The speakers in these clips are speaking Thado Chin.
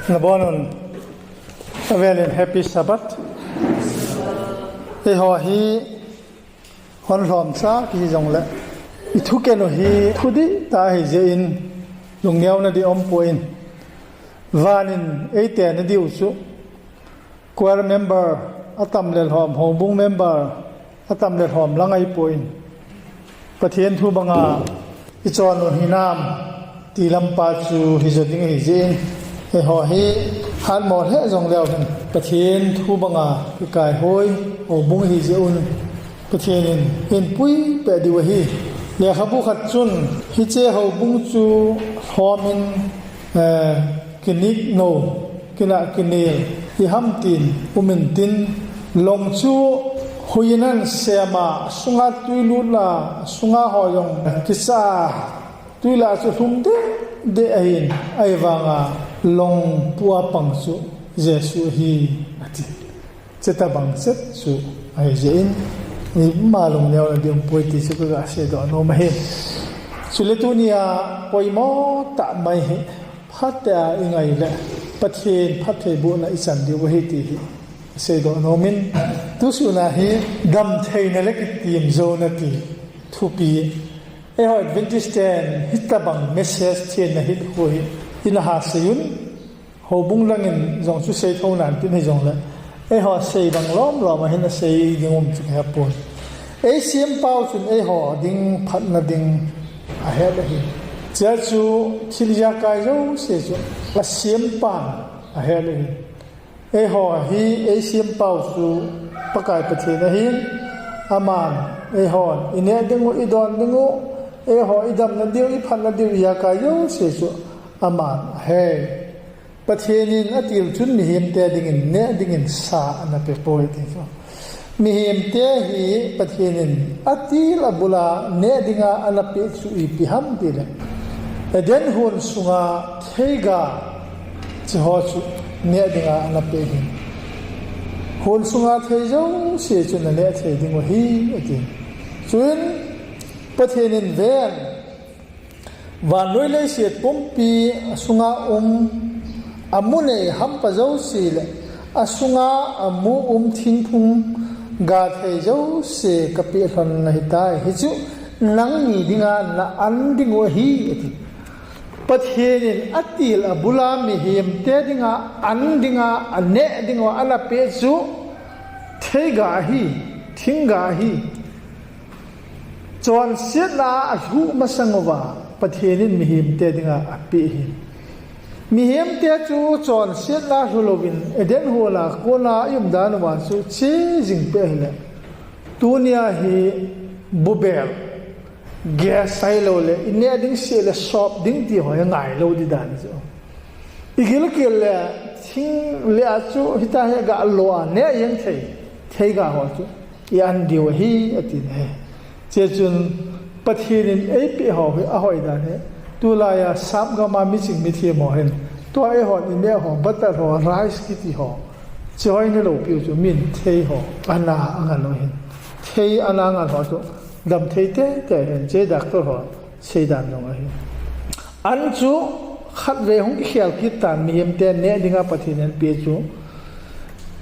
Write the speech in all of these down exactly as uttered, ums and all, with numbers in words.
Nabonun, avelin Happy Sabbath. Eiho hi hon lhomcha kihi jongle, i thuken u hi thudih tah ahi jeh in, lungneona ding umpoi. Vanin eite nadiu chu choir member atam le lhom, houbung member atam le lhom lang ahipoi. Pathen thu banga i chon u hinam ti lampa chu hijo ding ahi jeh in, eiho hi hatmo lheh jongleu hen, Pathen thu banga i kaihoi houbung ahi jeh un, Pathen in hinpui peh diu ahi. Lekhabu khat chun, hiche houbung chu lhomin, eh, kinik no, kinah kinel iham tin umin tin, long chu huiyin ahin sem a, asunga tui lut la, asunga ho jong kicha, tui la chu lhum deh deh ahin, ahivanga longpu a pang chu Jesu ahi, ati. Chuti bang chet chu ahi jeh in, ima lungneona ding umpoi ti chu kaga seidoh nom ahi. Chule tunia poimo tah mai hi, phatea i ngai le Pathen phattheibohna i chan diu ahi ti hi seidoh nomin, tusuna hi damtheina le kitimjouna ti thupi. Eiho Adventist ten hitabang message themna hinkho hi ina ha seiyun, houbung langin jong chu seithou nan tin hijongle, eiho sei bang lomlom a hin asei ding um chu kahepon. Eisempau chun eiho ding phatna ding ahet ahi. Chea chu thil ijakai jouse chu asempan ahet ahi. Eiho hi eisempau chu Pakai Pathen ahin, aman eihon i neh dingu, i don dingu, eiho i damna diu, i phatna diu, ijakai jouse chu aman ahe. Pathen in atil chun mihemte dingin neh dingin sa ana pepoi ti chu. Mihemte hi Pathen in atil abula neh dinga ana peh chu ipi ham tile, Eden hon sunga theiga cheho chu neh dinga ana peh ahin. Hon sunga thei jouse chu naneh thei dingu ahi, ati. Chuin Pathen in ven, vannoi leiset pumpi asunga um, amu nei hampa jouse le asunga amu um thingphung ga thei jouse kapeh lhon nahitai. Hichu nangni dinga na an dingu ahi, ati. Pathen in atil abula mihemte dinga an dinga aneh dingu ana peh chu theiga ahi, thingga ahi. Chonsetna alhuh masang uva Pathen in mihemte dinga apeh ahi. Mihemte chu chonsetna lhulouvin Eden hona kona i umdan uva chu che jing peh ahile, tunia hi bubel, gas ahiloule i neh ding seh le sop ding ti ho hi ngailou ding dan chu. I gilkel le thing le a chu hitia hi ga lo a neh jeng thei, theiga ho chu i an diu ahi, ati ahi. Chea chun Pathen in eipeh ho hi ahoi dan ahi. Tulaiya sap gama miching mithem ho hin, tua eihon i neh ho, butter ho, rice kiti ho, cheho i ne loupiu chu min thei ho ana angal u ahin. Thei ana angal ho chu damthei teitei ahin, che doctor ho seidan jong ahi. An chu khatvei hung kikhel kit tan, mihemte neh dinga Pathen in apeh chu.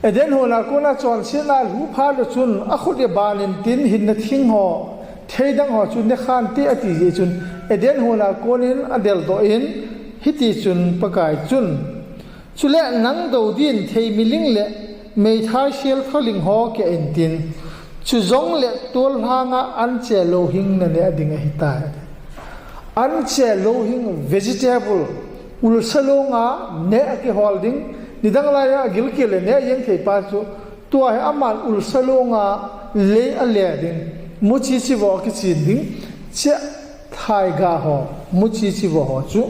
Eden hona kona chonsetna alhu phat le chun akhut aban in tin hinna thing ho, theidang ho chu nekhante ati jeh chun, Eden hona konin adeldoh in, hiti chun Pakai chun, chule nang dou din thei miling le meithai sel thaling ho keh intin, chujongle tol lhanga anche louhing naneh ding ahitai. Anche louhing, vegetable, ulsa longa neh akihol ding, nidang laiya agilkel le neh jeng theipa chu, tua hi aman ulsa longa lei ale ding, muchi chivo akichen ding, chea thaiga ho, muchi chivo ho chu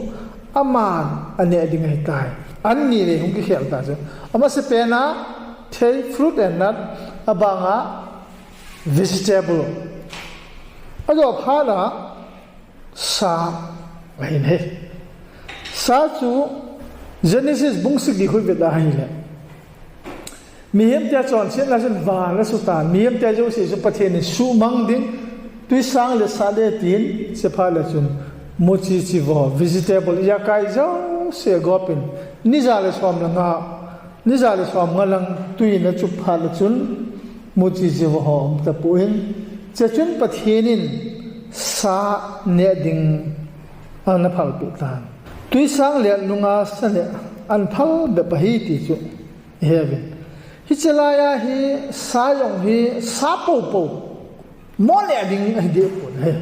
aman aneh ding ahitai. An nivei hung kikhel ta chu. Amasapena thei, fruit and nut, abanga vegetable. Ajo phat a sa ahin ahi. Sa chu Genesis bung sagi khu ivet ahile, mihemte chonsetna chun van asutan, mihemte jouse chu Pathen in suhmang ding, twisang le sat le tin, chephat le chun Muchi chivo, vegetable, ijakai jouse agopin, ni ja le som le nga, ni ja le som nga lang tui in achup phat le chun, muchi chivo ho aum tapon, chuchun Pathen in sa neh ding ana phalpeh tan. Tuisang le nunga sa neh ahin phal bep ahi ti chu iheuvin. Hiche laiya hi sa jong hi sa poupou mo neh ding ahi deh pon ahi.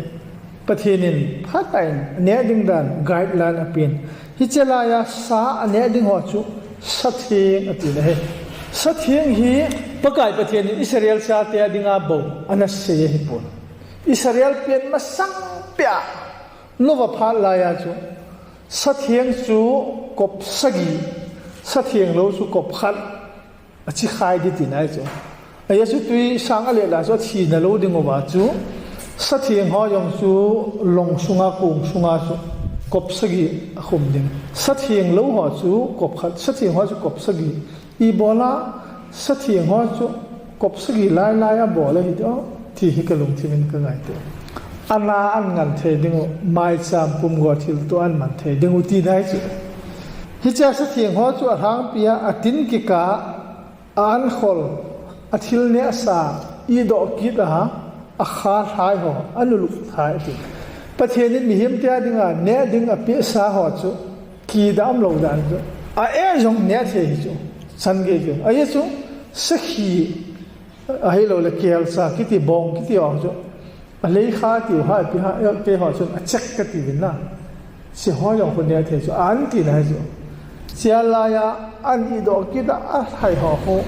Pathen in phatah in neh ding dan guideline apen. Hiche laiya sa aneh ding ho chu sa theng atin ahi. Sa theng hi Pakai Pathen in Israel chate dinga bou ana sei ahipon. Israel pen masang peh a, Noah phat laiya chu sa theng chu kop sagi, sa theng lou chu kop khat, achi khai ding tina ahi chu. Ajeh chu tuisang ale la chu athi nalou ding uva chu, sa theng ho jong chu long sunga, kong sunga chu kop sagi akhum ding. Sa theng lou ho chu kop khat, sa theng ho chu kop sagi. Ibola sa theng ho chu kop sagi lailai abol ahi ti, ti hi kalungthim in kangaito. Ana an ngan thei ding u, maicham pumgo thilto an man thei ding u tina ahi chu. Hiche sa theng ho chu alhangpia, atin kikah, a-an khol, athil nehsa, idoh kit a, akha lhai ho, anulup lhai ati. Pathen in mihem te dinga neh ding apehsa ho chu, kidah umlou dan chu, a-eh jong neh thei hi chu, chan gei chu. Ajeh chu, sakhi, ahilouleh kelcha kiti, bong kiti ho chu, alei kha tiu ha, ipi ha, keiho chun achek katiuvin na. Hiche ho jong khu neh thei chu, a-an tina ahi chu. Hiche laiya an idoh kit a alhai ho khu,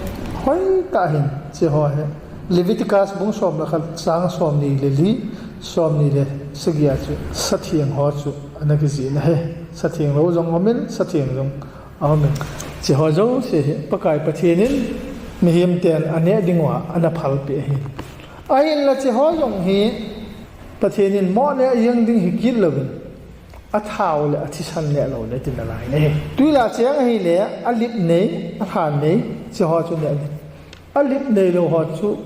hoitah in hiche ho hi Leviticus bung som le khat chang somni le li, somni le sagi a chu sa theng ho chu ana kijih in ahi. Sa theng lou jong aumin, sa theng jong aumin. Hiche ho jouse hi Pakai Pathen in mihem ten aneh ding uva ana phalpeh ahi. Ahinla hiche ho jong hi Pathen in mo neh jeng ding hi kit louvin, athao le athisan neh lou le tina lai ahi. Tuila cheng ahile alip nei, alhan nei, hiche ho chu neh ding. Alip neilou ho chu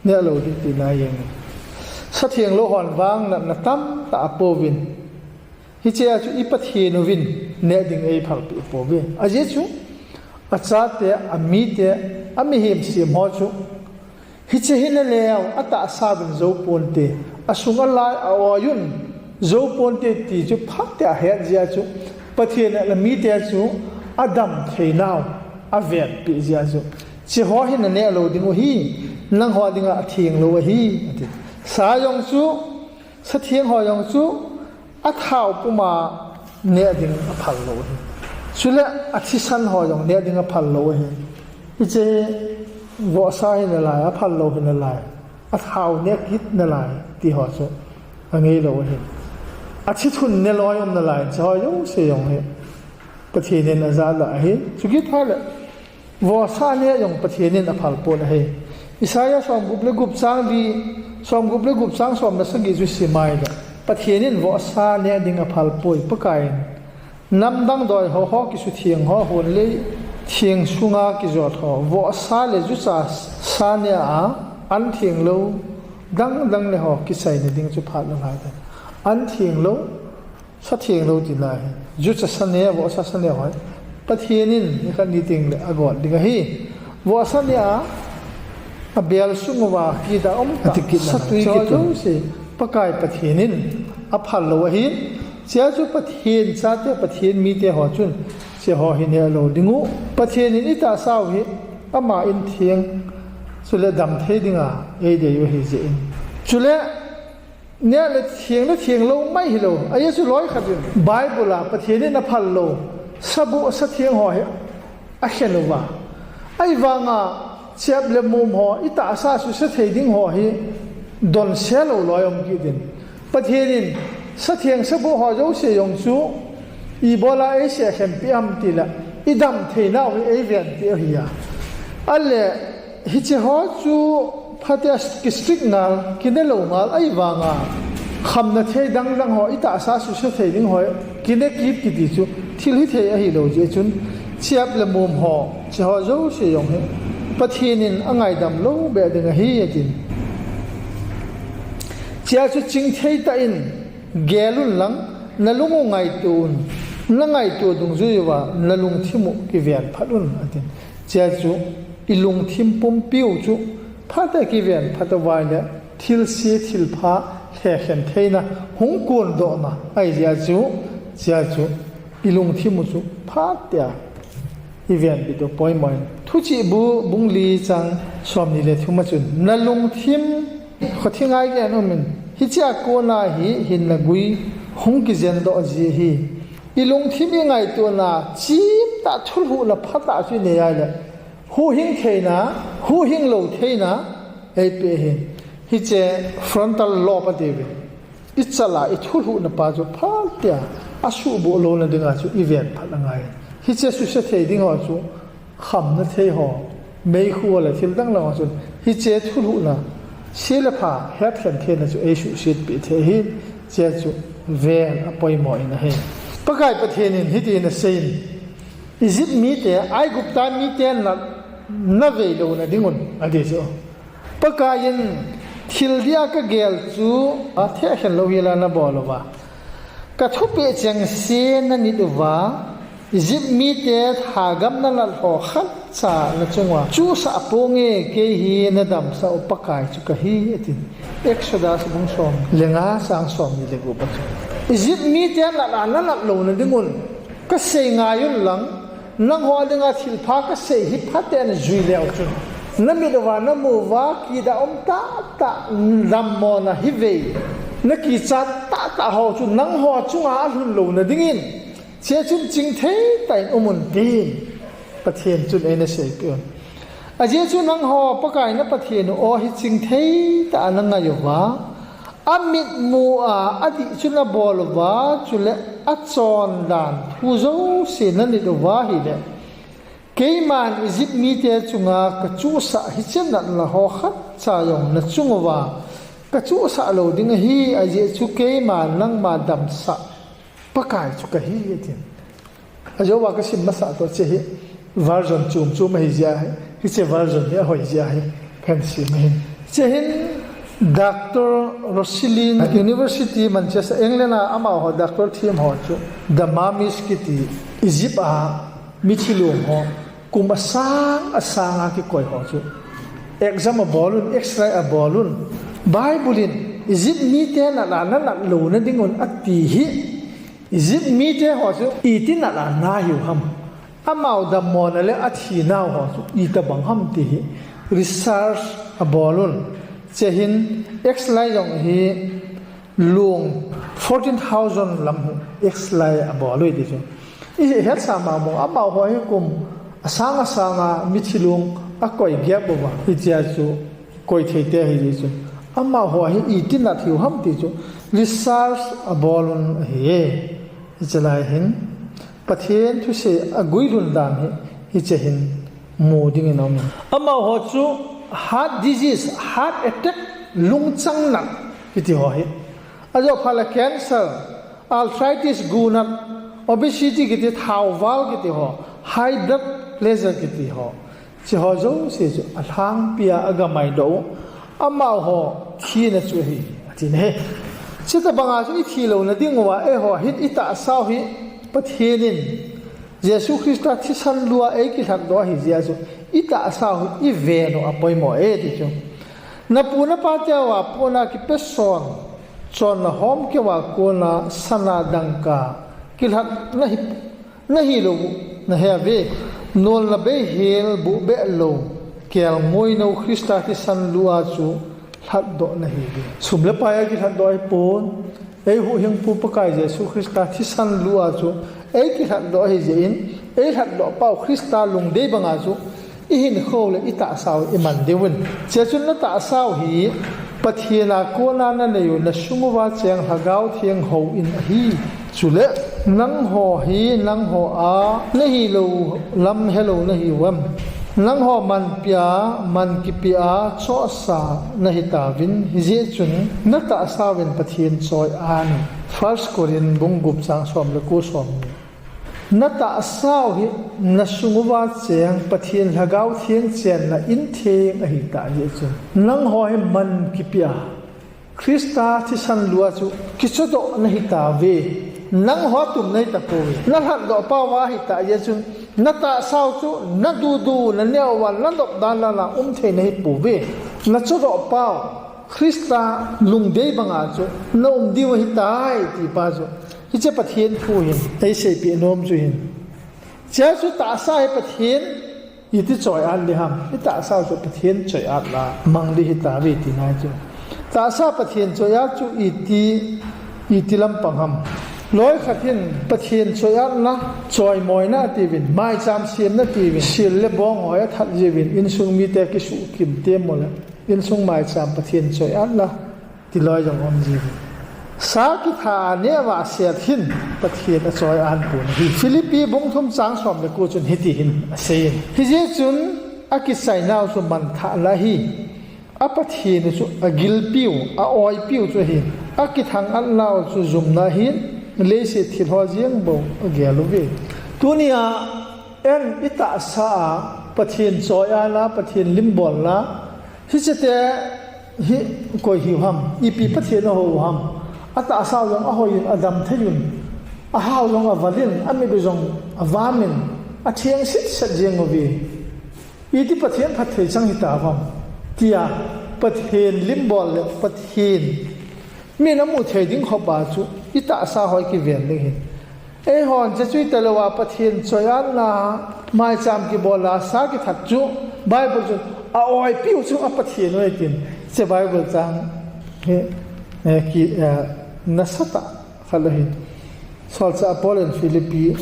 neh lou ding tina ahi jenge. Sa theng lou hon vang natna tamtah apouvin, hichea chu i Pathen uvin neh ding eiphalpeh pouve. Ajeh chu, achate, amite, amihem sem ho chu, hiche hi naleu, atahsa uvin jou ponte, asung alai a-oi un jou ponte ti chu phatah a ahet jeh a chu, Pathen in amite chu adam theinau avetpeh jeh a chu, hiche ho hi naneh lou ding u ahi, nangho dinga atheng lou ahi, ati. Sa jong chu, sa theng ho jong chu, athao puma neh ding aphal lou ahi. Chule athisan ho jong neh ding aphal lou ahi. Hiche vohsa hi nalai, aphal lou hi nalai, athao neh kit nalai ti ho chu angeilou ahi. Athithun neloi um nalai, hiche ho jouse jong hi Pathen in ajahlah ahi. Chukit phat le, vohsa neh jong Pathen in aphal pon ahi. Isaiah somgup le gup chang li, somgup le gup chang som le sagi chu sim a ahile, Pathen in vohsa neh ding aphal poi, Pakai in. Namdang doi ho, ho kisutheng ho, hunlei theng sunga kijot ho, vohsa le jucha sa neh a, an theng lou dangdang neh ho kichaina ding chu phat nalai tan. An theng lou, sa theng lou tina ahi. Jucha sa neh, vohsa sa neh ho hi Pathen in nikhat ni tengle agot ding ahi. Vohsa neh a, abel sung uva kidah um tah, ati kit sa nalai, tui kitung jouse Pakai Pathen in aphal lou ahin. Hichea chu Pathen chate, Pathen mite ho chun hiche ho hi neh lou ding u. Pathen in itahsa u hi ama in theng, chule damthei dinga eidei u ahi jeh in. Chule neh le theng le theng lou mai hilou. Ajeh chu loikhat in Bible a Pathen in aphal lou sabuh, sa theng ho hi akhen uva. Ahivanga chep le mum ho, itahsa suse thei ding ho hi donse lou loi um kit in. Pathen in sa theng sabuh ho jouse jong chu ibola eisukhenpeh ham tile, idam theinau hi eivenpeh ahi a. Ale, hiche ho chu phatea ki strict ngal, kine lou ngal ahivanga, khamna thei dangdang ho, itahsa suse thei ding ho kine kit kiti chu thil hithei ahilou jeh chun, chep le mum ho, hiche ho jouse jong hi Pathen in angaidam lou beh ding ahi atin. Hichea chu chingthei tah in gel un lang, Na lung u ngaito un, na ngaito dungjui uva, na lungthim u kiven phat un, atin. Chea chu, i lungthim pumpi u chu, phat a kiven phat uva le, thilse, thilpha, lhekhen theina, hung kondohna, ahi jeh a chu, chea chu, i lungthim u chu, phat a i venbit u poimo in. Thuchih bu bung li chang somni le thum a chun, na lungthim, kho thi ngai gen um in, hichea kona hi hinna gui hung kijen doh ji ahi. I lungthim i ngaitona chimtah thulhuhna phatah chu i nei a le, huhhing theina, huhhing lou theina, eipeh ahi. Hiche frontal lobe ati uve. I chal a, i thulhuhna pa chu phat a, asuhboh louna dinga chu i ven phat angai. Hiche suse thei ding ho chu, khamna thei ho, meikhu le thil dang dang ho chun, hiche thulhuhna, se le pha, hetkhen theina chu ei suhsetpeh thei ahi, chea chu ven apoimo in ahi. Pakai Pathen in hitin asei in, Egypt mite, Aigupta mite nat na vei louna ding un, ati chu. Pakai in, thil dia ka gel chu, athehkhen lou hila na bol uva, ka thupeh chengse na nit uva, Egypt mite thagam na nat ho khatcha na chung uva chuhsah ponge, kei hi na damsah u Pakai chu ka hi, atin. Exodus bung som le nga chang somni le gup a chu. Egypt mite nat a na nat louna ding un, ka sei ngai un lang, nangho dinga thilpha ka sei hi phaten jui leu chun, na mit uva na mu uva, kidah um tahtah, dammona hi vei, na kichat tahtah ho chu nangho chunga alhun louna dingin, chea chun chingthei tah in um un, tin Pathen chun eina seipeh un. Ajeh chu nangho Pakai na Pathen u aw hi chingthei tah a na ngai uva, amitmu a adih chu na bol uva, chule achondan thu jouse na nit uva ahile, keiman Egypt mite chunga ka chuhsah hiche natna ho khatcha jong na chung uva ka chuhsah lou ding ahi, ajeh chu keiman nangma damsah Pakai chu ka hi, atin. Ajeh uva ka sim masat u hiche hi version chom chom ahi jeh ahi, hiche version hi ahoi jeh ahi, kahin sim ahi. Hiche hin Doctor Roscelin, University Manchester, England a amaho doctor thiem ho chu, The Mummies kiti, Egypt a mithi long ho, kum asang asang a kikoi ho chu, exam abol un, X-ray abol un, Bible in Egypt mite nat a na nat louna ding un ati hi, Egypt mite ho chu iti nat a na hiu ham, amau dammona le athinau ho chu itobang ham ti hi research abol un. Hiche hin X-ray jong hi long fourteen thousand lam hi X-ray abol u ti chu. I hetsah mong mong, amaho hi kum asang asang a mithi long akoi gep uva, hichea chu koi thei te ahi jeh chun, amaho hi iti nat hiu ham ti chu research abol un ahi. Hiche lai hin Pathen thusei aguilhun dan hi, hiche hin mu dingin aum in. Amaho chu heart disease, heart attack, lungchang nat kiti ho hi, ajoh phat le cancer, arthritis, gu nat, obesity kiti, thao val kiti ho, high blood pressure kiti ho, hiche ho jouse chu alhangpia agamai doh u, amaho thina chu ahi, atin ahi. Chutobanga chu ithi louna ding uva, eiho hin itahsa u hi Pathen in Jesu Christa thisan lua eikilhatdoh ahi jeh a chu, itahsa u hi iven u apoimo e ti chu. Napu napateu a pona kipeson, chonna homkeu a kona sana dangka kilhat nahi, nahilou u nahe uve. Nolna beihel, buhbeh lou, kelngoinou Christa thisan lua chu lhatdoh nahiuve. Sum le pai a kilhatdoh ahipon, eihuhhingpu Pakai Jesu Christa thisan lua chu eikilhatdoh ahi jeh in, eilhatdoh pau Christa lungdei banga chu ihinkhou le itahsa u iman diuvin. Hichea chun natahsa u hi Pathen a kona nanei u nasung uva cheng Lhagao Theng hou in ahi. Chule, nangho hi nangho a nahilou lam helou nahiu vem? Nangho manpia, man kipea chohsa nahitauvin, hijeh chun natahsa uvin Pathen choi-an un. First Corinth bung gup chang som le ko, somni. Natahsa u hi nasung uva cheng Pathen Lhagao Theng chenna in theng ahitah jeh chun, nangho hi man kipea, Christa thisan lua chu kichodoh nahitauve. Nangho tum nahi tapouve. Nalhatdoh pau ahitah jeh chun, natahsau chu nadudu, naneo uva, nadop dan lala um thei nahi pouve. Nachodoh pau, Christa lungdei banga chu naum diu ahitai, tipa chu. Hiche Pathen thu hin eiseipeh nom chu hin. Chea chu tahsa hi Pathen iti choi-at ding ham? Itahsa chu Pathen choi-at la mang ding ahitauve tina chu. Tahsa Pathen choi-at chu iti, iti lampang ham? Loikhat hin Pathen choi-atna, choimoina atiuvin, maicham semna atiuvin, sil le bong hoi athat jiuvin, insung mite kisuhkim temo le, insung maicham Pathen choi-atna, tiloi jong um jiuvin. Sa kithat a neh uva set hin Pathen achoi-an pon ahi. Philippi bung thum chang som le ko chun hiti hin aseiyin. Hijeh chun akichainau chu manthahna ahi. A Pathen u chu agilpiu, a-oipiu chu ahin. Akithang-atnau chu jumna ahin. Leiset thil ho jeng bou agel uve. Tunia en itahsa a Pathen choi-atna, Pathen limbolna, hichete hi koi hiu ham, ipi Pathen ahou ham? Atahsau jong ahoiyin, adamtheiyun, ahao jong avalin, amit u jong avamin, atheng setset jeng uve. Iti Pathen phatthei chang hitauvam? Tia Pathen limbol le Pathen min amu thei ding khopa chu itahsa hoi kiven ding ahin. Eihon hiche chu italouva Pathen choi-atna, maicham kibol a sa kithat chu, Bible chun a-oipiu chu a Pathen u ahi tin, hiche Bible chang hi, eh, ki, eh, nasatah khat ahi. Solchah Paul in Philippi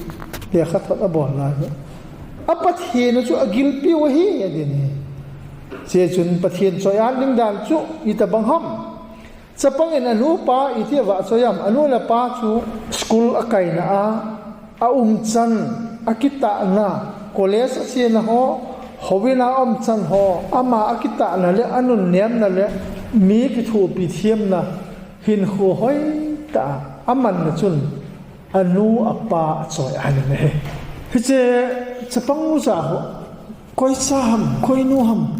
lekhathot abolna hi, a Pathen u chu agilpiu ahi, atin ahi. Hiche chun Pathen choi-at ding dan chu itobang ham? Chapang in anu apa iti avahchoi ham? Anu le apa chu school akaina a, aumchan, akitahna, college achena ho, houin a aumchan ho, ama akitahna le anunnemna le mi kithopi themna, hinkho hoitah a amanna chun anu apa achoi-at in ahi. Hiche chapang ucha ho, koicha ham, koinu ham,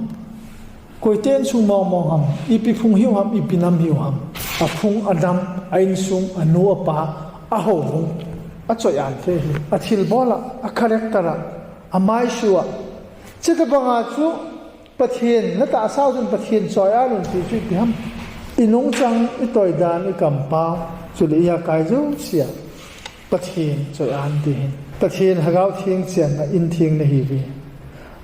koite insung mongmong ham, ipi phung hiu ham, ipi nam hiu ham, aphung, anam, a-insung, anu apa, ahouvung achoi-at thei ahi. Athilbol a, a-character a, amaisou a. Chutobanga chu Pathen, natahsau chun Pathen choi-at un ti chu ipi ham? Inungchang, itoidan, ikampau, chule ijakai jousea Pathen choi-at in ti ahin. Pathen Lhagao Theng chenna in theng nahiuve.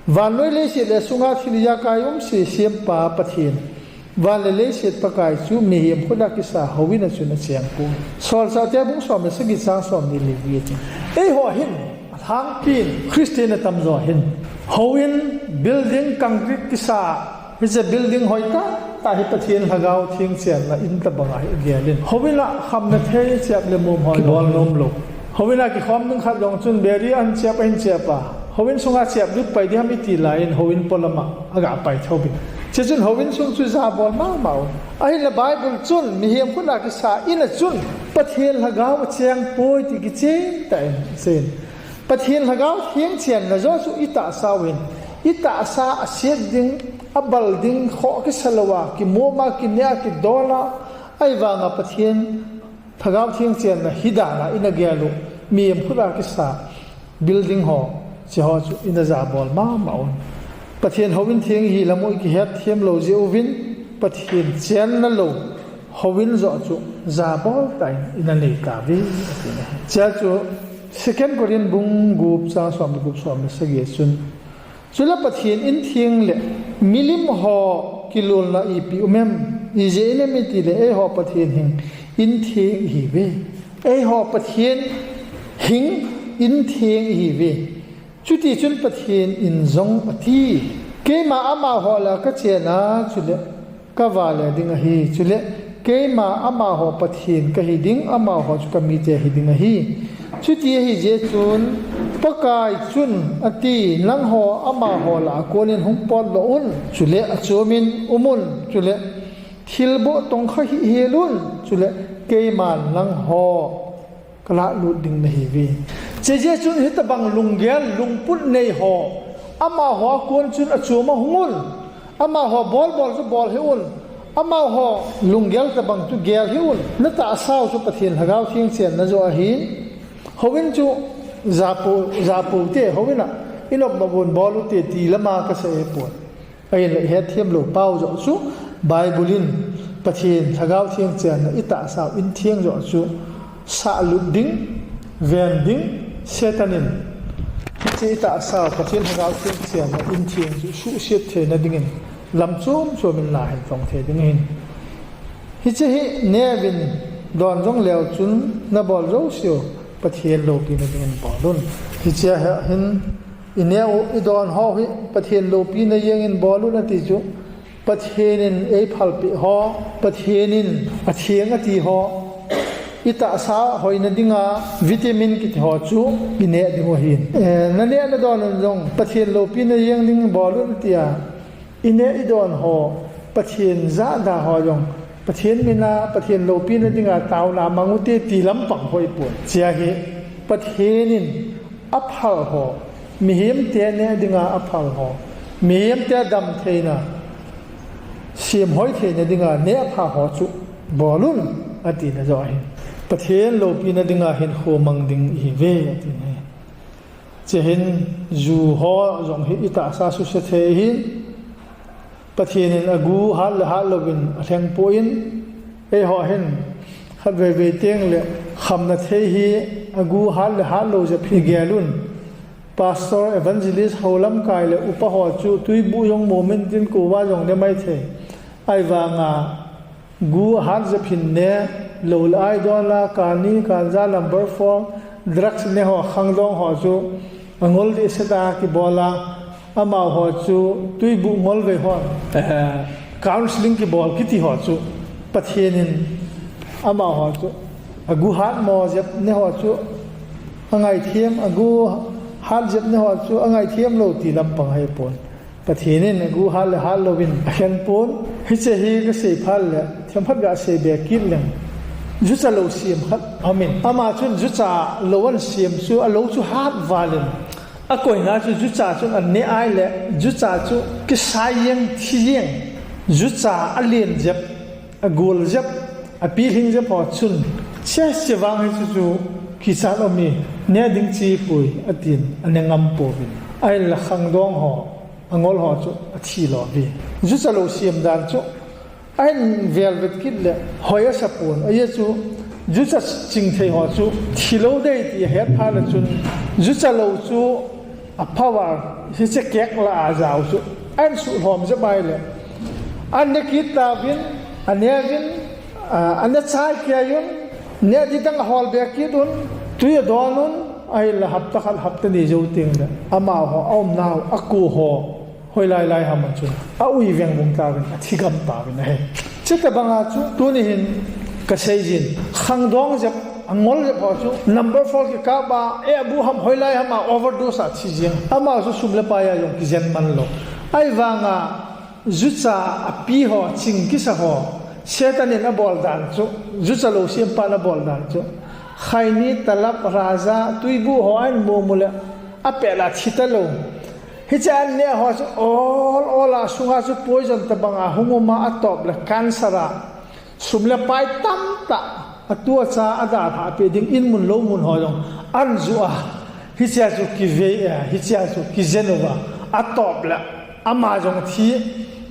Vannoi leiset le asunga thil ijakai umse sempa Pathen, van le leiset Pakai chu mihem khut a kisa houin a chun achengpoi. Solchahte bung som le sagi chang somni le li a chun, eiho hin alhangpin Christian atamjo hin houin, building, concrete kisa, hiche building hoitah tah hi Pathen Lhagao Theng chenna in tobanga hi agelin. Houin a khamna thei chep le mum ho kibol nomlou. Houin a kikhom ding khat jong chun beri ahin chep, ahin chep a, houin sunga chep lut pai ding ham iti laiyin houin polam a agapai thouvin. Hiche chun houin sung chu jabol mama un. Ahinla Bible chun mihem khut a kisa in a chun Pathen Lhagao achengpoi ti kichentah in aseiyin. Pathen Lhagao Theng chenna joh chu itahsau hin, itahsa aset ding, abal ding, khoh kisa louva, kimoma, kinea, kidola, ahivanga Pathen Lhagao Theng chenna hi dan a ina gel u, mihem khut a kisa building ho, hiche ho chu ina jabol mama un. Pathen houin theng ihi lam u ikihet them lou jeh uvin, Pathen chenna lou houin joh chu jabol tah in ina nei tauve, ati ahi. Hichea chu Second Corinth bung gup chang som le gup, som le sagi a chun, chule Pathen in theng le milim ho kilolna ipi um em? Ijeh inem itile eiho Pathen hing in theng ihiuve. Eiho Pathen hing in theng ihiuve. Chutichun Pathen in jong ati, keima amaho lah a kachen a, chule kavale ding ahi, chule keima amaho Pathen kahi ding, amaho chu kamite hiding ahi. Chuti ahijeh chun Pakai chun ati, nangho amaho lah a konin hung potdoh un, chule achomin umun, chule thilboh tongkha hihhel un, chule keiman nangho kalahlut ding nahiuve. Chejeh chun hitobang lunggel, lungput nei ho, amaho a kon chun achom a hung un, amaho bolbol chu bol hih un, Amaho lunggel tabang chu gel hih un. Natahsa u chu Pathen Lhagao Theng chenna joh ahin. Houin chu japo, japo te houin a inop nop un bol u te ti lama kasei pon. Ahinla ihet them lou pau joh chu Bible in Pathen Lhagao Theng chenna itahsa u in theng joh chu sahlut ding, ven ding, Satan in hiche itahsa u Pathen Lhagao Theng chenna in theng chu suhset theina dingin lam chom chom in la hin phong thei ding ahin. Hiche hi neh uvin don jong leu chun nabol jouse u Pathen loupina dingin bol un. Hiche a hin ineh u idon ho hi Pathen loupina jeng in bol un ati chu Pathen in eiphalpeh ho, Pathen in atheng ati ho, itahsa hoina dinga vitamin kiti ho chu ineh ding u ahin. Eh, naneh nadon un jong Pathen loupina jeng ding bol un tia ineh idon ho, Pathen jahda ho jong, Pathen mina, Pathen loupina dinga taona mang u te ti lampang hoi pon. Hiche a hi Pathen in aphal ho, mihem te neh dinga aphal ho, mihem te damtheina, semhoi theina dinga neh apha ho chu bol un atina joh ahin. Pathen loupina dinga hinkho mang ding ihiuve atina ahi. Hiche hin ju ho jong hi itahsa suse thei ahin. Pathen in agu hat le hat louvin alheng poi, eiho hin khatvei vei tengle khamna thei hi agu hat le hat lou jep hi gel un. Pastor, evangelist, houlamkai le upa ho chu tuibuh jong mumin tin kouva jong ne maithei. Ahivanga gu ahat jep hin ne, lou le ai don a, kani, kanja number four, drugs ne ho, khangdong ho chu angol dehset a kibol a, amaho chu tuibuh ngolvei hon, eh, counseling kibol kiti ho chu Pathen in amaho chu agu hat mo jep ne ho chu angaithem, agu hat jep ne ho chu angaithem lou ti lampang hei pon. Pathen in agu hat le hat louvin akhen pon. Hiche hi kasei phat le themkhat gasei be kit leng, jucha lou sem khat aumin, ama chun jucha lou ahin sem chu alou chu hat val in, akoina chu jucha chun aneh ahile jucha chu kisai jeng, thi jeng, jucha alen jep, agol jep, apilhing jep ho chun, che, che vang hichu chu kichat aume, neh ding chepoi atin, ane ngam pouvin. Ahinla khangdong ho, angol ho chu athi louve. Jucha lou sem dan chu ahin velvet kit le hoi asa pon. Ajeh chu jucha chingthei ho chu thilou dei ti ahet phat le chun, jucha lou chu a power hiche cake lah a jao chu ahin suhlhom jep ahile, ane kit tauvin, aneuvin, a, ane chai kei un, neh ding dang ahol be kit un, tui adon un, ahinla hapta khat hapta ni jou tengle amaho aumnau, ako ho hoilai lai ham a chun aui vengvung tauvin, athi gam tauvin ahi. Chutobanga chu tuni hin kasei jin, khangdong jep, angol jep ho chu number four kikap a, e abu ham hoilai ham a overdose a thi jeng. Ama chu sum le pai a jong kijen man lou. Ahivanga jucha api ho, ching kisa ho, Satan in abol dan chu, jucha lou sempan abol dan chu, khaini, talap, raja, tuibuh ho ahin mu mu le apel a thi talou. Hiche aneh ho chu ol ol a, asunga chu poison tobanga hung um a, atop le cancer a, sum le pai tamtah, atu acha adalhah peh ding in mun lou mun ho jong ahin ju a, hichea chu kivei a, hichea chu kijen uva, atop le ama jong thi,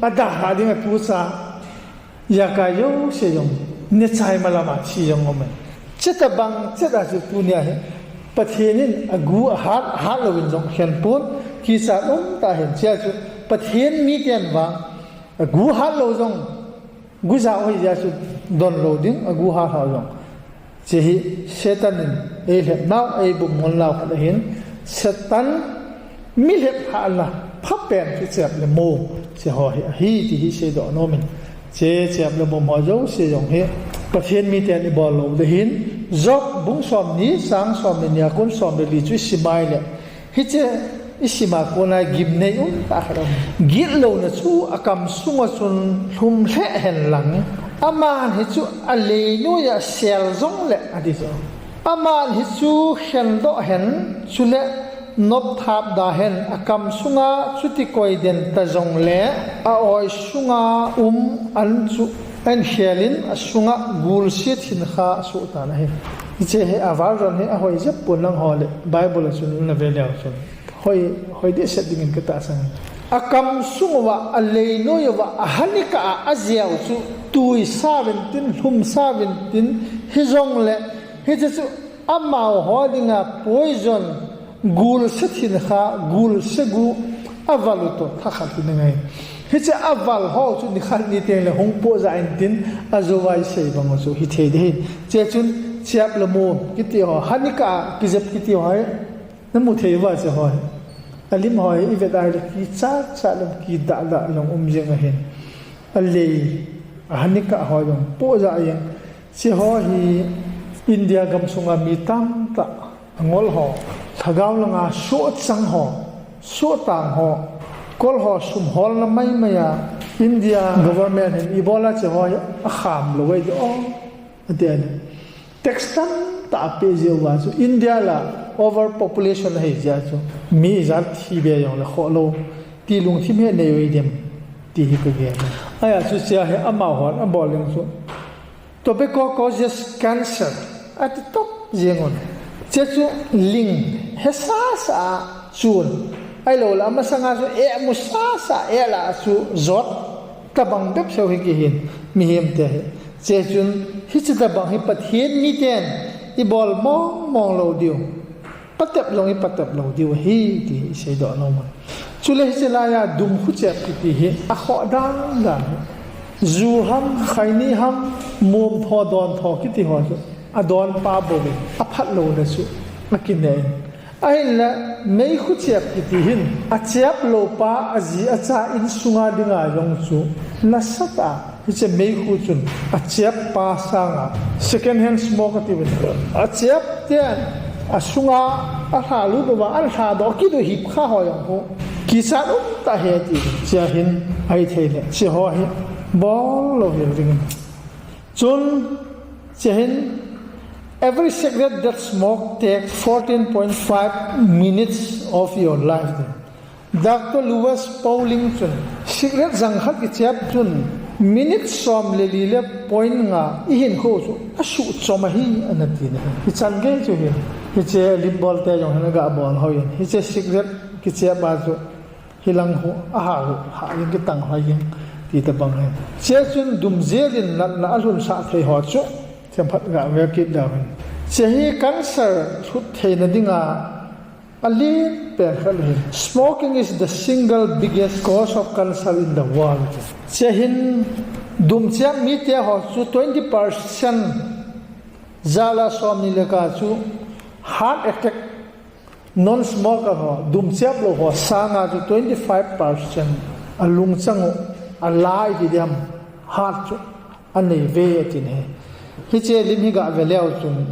adalhah ding atu acha, ijakai jouse jong nechai malam a thi jong aume. Chutobang chet a chu tunia hi Pathen in agu ahat, ahat louvin jong akhen pon, kichat umtah ahin. Hichea chu Pathen miten vang agu hat lou jong, gu jao ahijeh a chu don lou ding, agu hat ho jong. Hiche hi Satan in eilhep nau, eibum ngol nau khat ahin, Satan milhep hatna phapen chu chep le mom, hiche ho hi ahi ti hi seidoh nomin. Hiche chep le mom ho jouse jong hi Pathen miten ibol lou ding ahin, Job bung somni, chang somni ni a kon somle li chu isim a ahile, hiche isim a kona gimnei umtah khat aum. Gitlouna chu akam sunga chun lhum lheh hen lang, aman hichu aleinoi a sel jongle ati chu. Aman hichu khendoh hen, chule nop thap da hen, a kam sunga chuti koi den ta jong le, a oi sunga um an chu an khelin a sunga gul se thin kha a suh tan ahi. Hiche hi a version hi a hoi jep pon lang ho le Bible a chun na ve leu chun hoi, hoi deh set dingin ka tahsan. A kam sung uva, a leinoi uva, a hanika a, a jeu chu tui savin tin, hlum savin tin, hi jong le, hiche chu amau ho dinga poison, gul se thin kha, gul se gu, a val u to, tha khat hi na ngai. Hiche a val ho chu ni khat ni teng le hung po ja in tin, a jo vai sei bang u chu hi thei ding. Che chun, chiap le mu, kiti ho, hanika a, kijep kiti ho, Na mu thei uva hiche ho hi. A lim ho hi i vet a le kichat chat lom kidah dah lom um jeng ahin. A lei, a hanika ho jong po ja jeng. Hiche ho hi India gam sunga mi tamtah a ngol ho. Lhagao langa sohchang ho, sohtang ho. Kol ho sum holna maimai a India government hin ibola hiche ho hi a kham lou vei de o. Ati a le. Tax tamtah a pe jeh uva chu India la overpopulation ahi jeh a chu mi ijat thi be jong le khoh lou ti lungthim hi nei uvem ti hi ka gel. Ahia chu hiche hi amahon abol ding chu tobacco causes cancer ati top jeng un. Hiche chu ling he sasa a chun ahilou le amasanga chu eh mu sasa eh la a chu jot tabang bep seu hi kihin mihem te hi. Hiche chun, hiche tabang hi Pathen miten i bol mong mong lou diu. Patep jong i patep lou diu ahi, ti i seidoh nom u. Chule hiche laiya dum khuchep kiti hi a khoh dan dan. Ju ham, khaini ham, mum tho, don tho kiti ho chu. A don pa bou in, a phat lou le chu, a kine in. Ahinla, meikhu chep kiti hin, a chep lou pa, a ji a cha insunga dinga jong chu, nasatah a, hiche meikhu chun, a chep pa sanga, second hand smoke ati uvin. A chep ten, a sunga, a lha lut uva, a lha doh kit u hip kha ho jong khu. Kichat um tah ahi ti, hiche hin, ahi thei le, hiche ho hi, bol lou hel ding. Chun, hiche hin, every cigarette that smoke takes fourteen point five minutes of your life. Doctor Lewis Pauling chun, cigarette jang khat kichep chun, minute som le li le point nga i hinkho chu a suhchom ahi, ana ti ahi. Hichan gei chu hin, hiche limbol te jong hin aga bol hoi in, hiche cigarette kichep a chu, Hilang khu, a hal, hal jeng kitang hoi jeng, ti tabang ahi. Hiche chun dum jel in natna a lhunsah thei ho chu, themkhat ga ve kit leu hen. Hiche hi cancer lhut theina dinga, a len pen khat ahi. Smoking is the single biggest cause of cancer in the world. Hiche hin dum chep mite ho chu twenty percent jal a som ni le kah chu heart attack Non-smoker ho, dum chep lou ho, sanga chu twenty-five percent a lungchang u, a lai hi diam, heart chu a nei ve atin ahi. Hiche lim hi ga ve leu chun,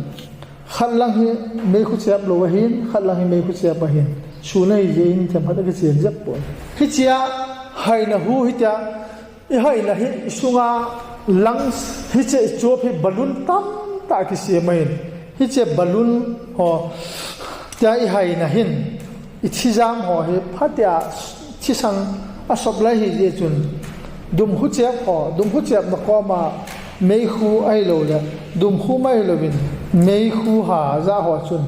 khat lang hi meikhu chep lou ahin, khat lang hi meikhu chep ahin. Sun ahi jeh in themkhat a kichen jep poi. Hichea, haina hu hitia, I haina hi, i sunga lungs, hiche i chuap hi balloon tamtah kisem ahin. Hiche balloon ho, tia i haina hin, i thijam ho hi, phatea thisang a sop lai hi jeh chun, dumkhu chep ho, dumkhu chepna koma, meikhu ahilou le, dumkhu mai louvin, meikhu ha ja ho chun,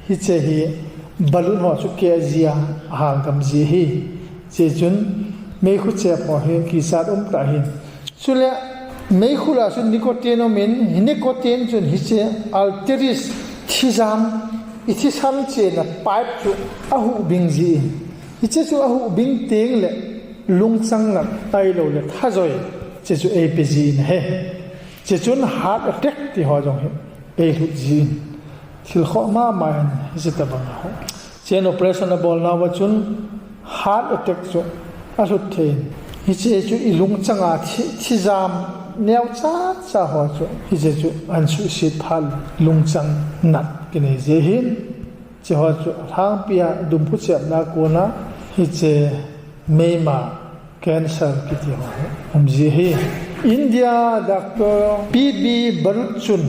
Hiche hi balloon ho chu keh jia, ahal gam ji ahi. Hiche chun meikhu chep ho hi kichat um tah ahi. Chule meikhu lah a chun nicotine um in, hi nicotine chun hiche arteries thijam, i thisan chena pipe chu ahuh bing ji in. Hiche chu ahuh bing teng le lungchang nat ahilou le thajoi, hiche chu eipe ji in ahi. Hiche chun heart attack ti ho jong hi eilhut ji in. Thil khoh mama in hiche tabang a ho. Hiche in operation a bol nauva chun heart attack chu alhut thei in. Hiche chu i lungchang a thi, thijam neocha cha ho chu hiche chu ahin suhset phat lungchang nat kinei ji ahin. Hiche ho chu alhangpi a dumkhu chepna kona hiche meima cancer kiti ho hi um ji ahi. India Doctor P B Baruch chun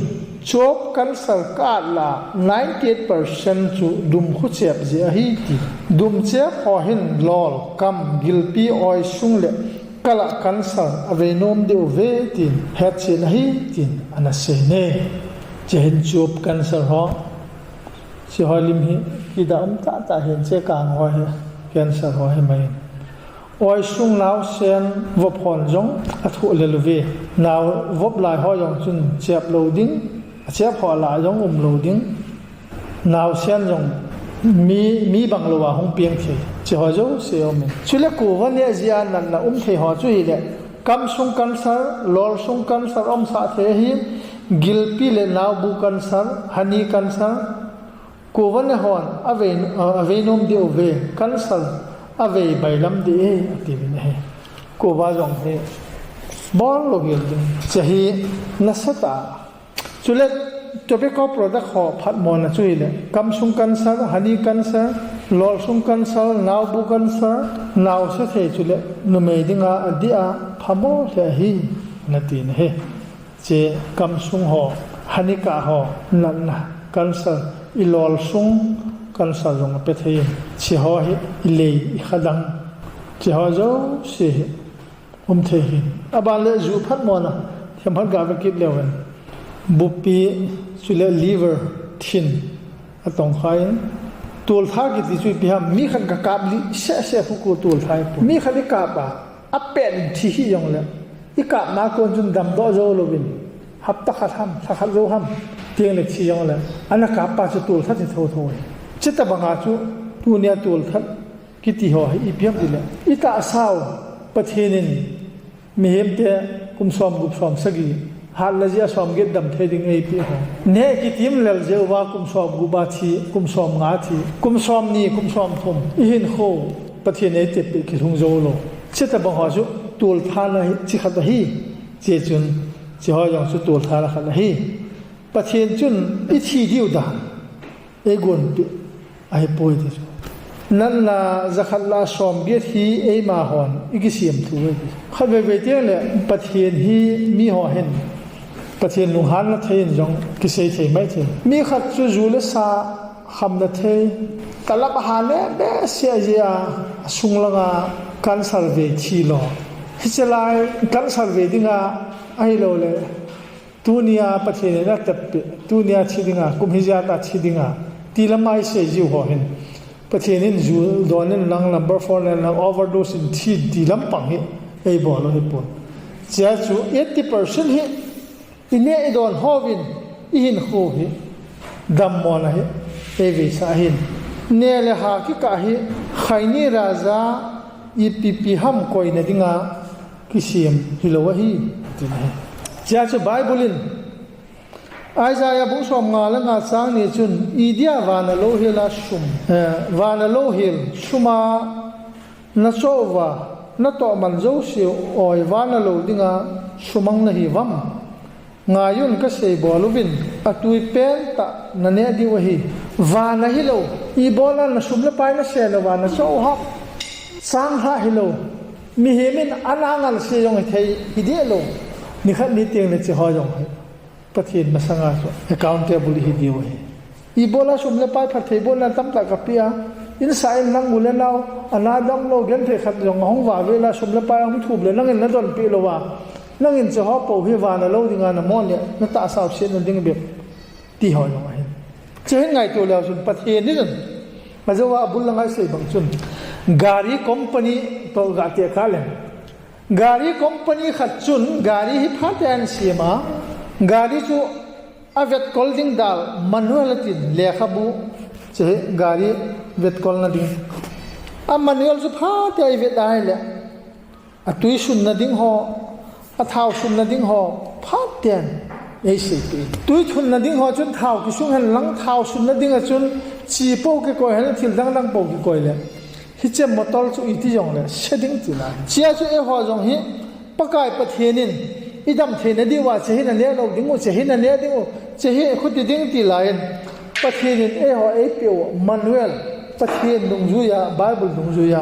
Chuap cancer ka at lah a ninety eight percent chu dumkhu chep jeh ahi ti. Dumchep ho hin lol, kam, gilpi, oisung le kal ah cancer avei nom diu ve tin hetchen ahi tin ana sei ne. Hiche hin chuap cancer ho, hiche ho lim hi kida um tahtah hin, hiche kang ho hi cancer ho hi mai. Oisung naosen vop hon jong athoh lel uve. Nao vop lai ho jong chun chep lou ding, achep ho lah a jong um lou ding. Naosen jong mi, mi bang lou a hung piang thei, hiche ho jouse aumin. Chule kuva neh jeh a natna um thei ho chu hile, kamsung cancer, lolsung cancer umsah thei ahi, gilpi le naobu cancer, hani cancer, kuva neh hon avei, avei nom diu ve, cancer avei bailam ding e, atiuvin ahi. Kuva jong hi bol lou hel ding, hiche hi nasatah a. Chule tobacco product ho phatmona chu hile, kamsung cancer, hani cancer, lolsung cancer, naobu cancer, naosen thei chule numei dinga adih a phamo lheh ahi, natin ahi. Hiche kamsung ho, hani kah ho natna cancer, ilolsung cancer jong apethei in, hiche ho hi ilei ikhadang, hiche ho jouse hi umthei hin. Aban le ju phatmona themkhat gave kit leuvin, bupi chule liver thin atongkhai in, toltha kiti chu ipi ham, mi khat gakap lih sehseh khu toltha ahipoi. Mi khat ikap a, apen thi hih jongle, ikapna kon chun damdoh jou louvin, hapta khat ham, lha khat jou ham, tengle thi jongle, ana kappa chu toltha thi thotho ahi. Hiche tobanga chu tunia tolthat kiti ho hi ipi ham tile, itahsau Pathen in mihemte kum somgup somsagi hatna jeh a somget damthei ding eipeh ho, neh kitim lel jeh uva kum somgup a thi, kum somnga thi, kum somni, kum somthum ihinkho Pathen in eitepeh kilhung joulou, hiche tobang ho chu tolthana hi hiche khat ahi. Hiche chun hiche ho jong chu tolthana khat ahi. Pathen chun ithi diu dan eigonpeh ahipoi ti chu. Natna jakhat lah a somget hi eima hon ikisem thu ahi ti. Khatvei vei tengle Pathen hi miho hin Pathen lunghanna thei in jong kisei thei mai thei. Mi khat chu ju le sa khamna thei, talab aha le behseh jeh a asung langa cancer vei thi lou. Hiche lai cancer vei dinga ahiloule tunia Pathen in ateppeh, tunia thi dinga, kum hijat a thi dinga, ti lama isei jiu ho hin, Pathen in ju don in lang, number four in lang, overdose in thi ti lampang hi eibol u ahipon. Hichea chu eighty percent hi ineh idon hovin ihinkho hi dammona hi eiveisah ahin. Neh le ha kikah hi khaini raja ipipi ham koina dinga kisem hilou ahi, ati ahi. Hichea chu Bible in Isaiah bung somnga le nga chang ni chun, idia vana louhel a sum, eh, vana louhel suma nachoh uva, natoh man jouse oi vana lou dinga sumang nahiuvam? Ngaiyun, kaseibol uvin, atui pentah naneh diu ahi. Vana hilou, ibola nasum le pai nasen uva nachoh u ham? Changlhah hilou, mihem in ana ngalse jong hithei hidehlou. Nikhat ni tengle hiche ho jong hi Pathen masanga chu accountable ihi diu ahi. Ibola sum le pai phattheibohna tamtah kapeh a, insah in nang u le nao ana damlou genthei khat jong ahung vah vela sum le pai ahung thum le nangin nadonpeh louva, nangin hiche ho pou hi vana lou dinga namon le natahsau setna ding bep ti ho jong ahin. Hiche hin ngaito leu chun Pathen in chun, ajouva abul langa isei bang chun, gari company toh gatekah leng, gari company khat chun gari hi phaten asem a, gari chu avetkol ding dal manual atin, lekhabu, hiche gari vetkolna ding, amanual chu phaten ivet ahile, atui sunna ding ho, athao sunna ding ho phaten eiseipeh in. Tui thunna ding ho chun thao kisung henlang, thao sunna dinga chun chi pou kikoi hen, thil dangdang pou kikoi le, hiche motor chu iti jongle se ding ti lai. Hichea chu eiho jong hi Pakai Pathen in idam theina diuva hiche hi naneh lou dingu, hiche hi naneh dingu, hiche hi khuti ding ti laiyin, Pathen in eiho eipeh u manual, Pathen dungjuiya, Bible dungjuiya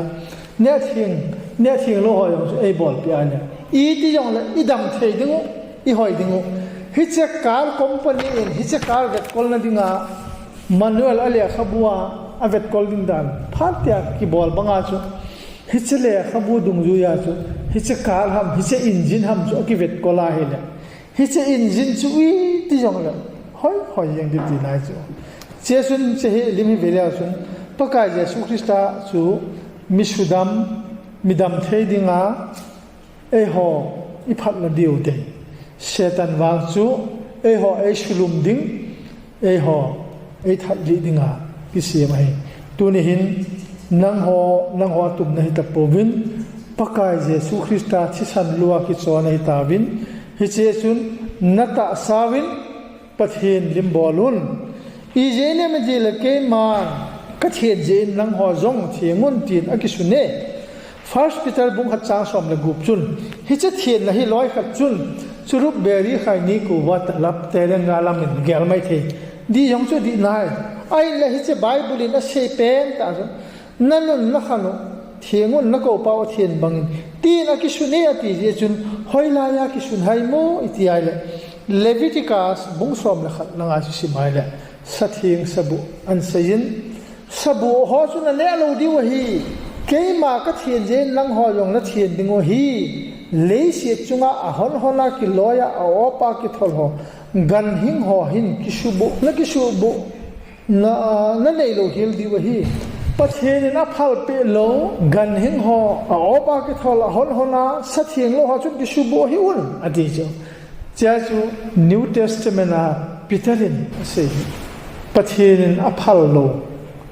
nehtheng, nehtheng lou ho jong chu eibolpeh a le, iti jongle idam thei dingu, ihoi dingu. Hiche car company in hiche car vetkolna dinga manual a lekhabu a, a vetkol ding dan phat tia kibol banga chu, hiche lekhabu dungjuia chu, hiche car ham, hiche engine ham chu akivetkol ahile, hiche engine chu iti jongle hoi hoi jeng ding ti lai chu. Hiche chun hiche hi lim hi veleu chun, Pakai Jesu Christa chu mi sudam, mi dam thei dinga eiho iphatna diu te. Satan vang chu eiho eisulum ding, eiho eithatlih dinga kisem ahi. Tuni hin nangho, nangho atumna hitapouvin, Pakai Jesu Christa thisan lua kichon ahitauvin, hiche chun natahsauvin Pathen lim bol un. Ijeh inem itile keiman kathen jeh in nangho jong theng un tin akisun e. First Peter bung khat chang som le gup chun, hiche thenna hi loi khat chun, cherub beri khai ni kuva talap terenga lamin gel mai thei ding jong chu dih nai. Ahinla hiche Bible in asei pen tah chu, nanun nakhan u theng un, nakoupau athen bangin, tin akisun e ati jeh chun, hoilaiya kisun ham iti ahile, Leviticus bung som le khat langa chu sim ahile, satheng sabuh ahinseiyin, sabuh ho chu naneh lou diu ahi. Keima kathen jeh in nangho jong nathen dingu ahi. Leiset chunga ahon hona kiloiya a-opa kithol ho, ganhing ho hin kisuhbuh, nakisuhbuh na, naneilou hel diu ahi. Pathen in aphalpeh lou ganhing ho, a-opa kithol, ahon hona satheng lou ho chun kisuhbuh hih un ati chu. Hichea chu New Testament a Peter in asei hi, Pathen in aphal lou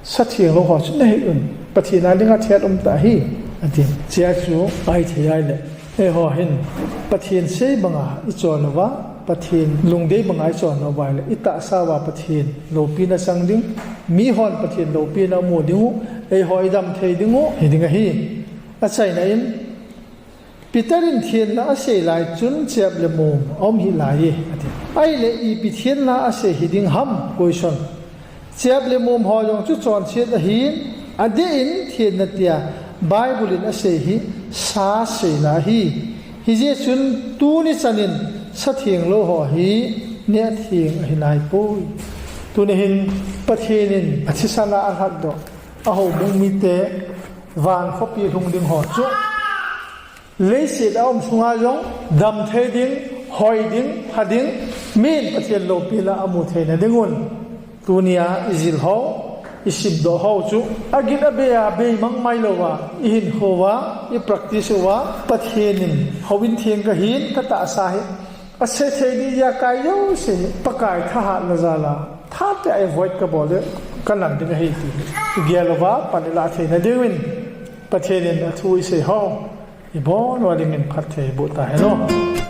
satheng lou ho chu nahih un, Pathen a dinga thet umtah ahi, ati. Hichea chu ahithei ahile, eiho hin Pathen sei banga ichon uva, Pathen lungdei banga ichon uva ahile, itahsa uva Pathen loupina chang ding, mihon Pathen loupina amu dingu, eiho idam thei dingu hiding ahi. Achaina in, Peter in thenna asei lai chun chep le mum aum hih laiye ati. Ahile ipi thenna asei hiding ham, question. Chep le mum ho jong chu chonset ahin, adeh in thenna tia Bible in asei hi sa seina ahi. Hijeh chun tuni chanin satheng lou ho hi nehtheng ahi naipoi. Tuni hin Pathen in athisan a alhatdoh, ahoubung mite, van khopi lhung ding ho chu, leiset a um sunga jong dam thei ding, hoi ding, pha ding, min Pathen loupina amu theina dingun, tunia ijil ho, isimdoh ho chu, agin abei a beimang mai louva ihinkho uva, ipractice uva, Pathen in houin theng kahin, katahsa hi asei thei ding jeh a kai jouse hi Pakai thahatna jal a, thate a avoid kabol le kanang ding ahi ti hi igel uva pan ilah theina dingin, Pathen in athu isei ho, ibon uva dingin phatthei boh tahen o.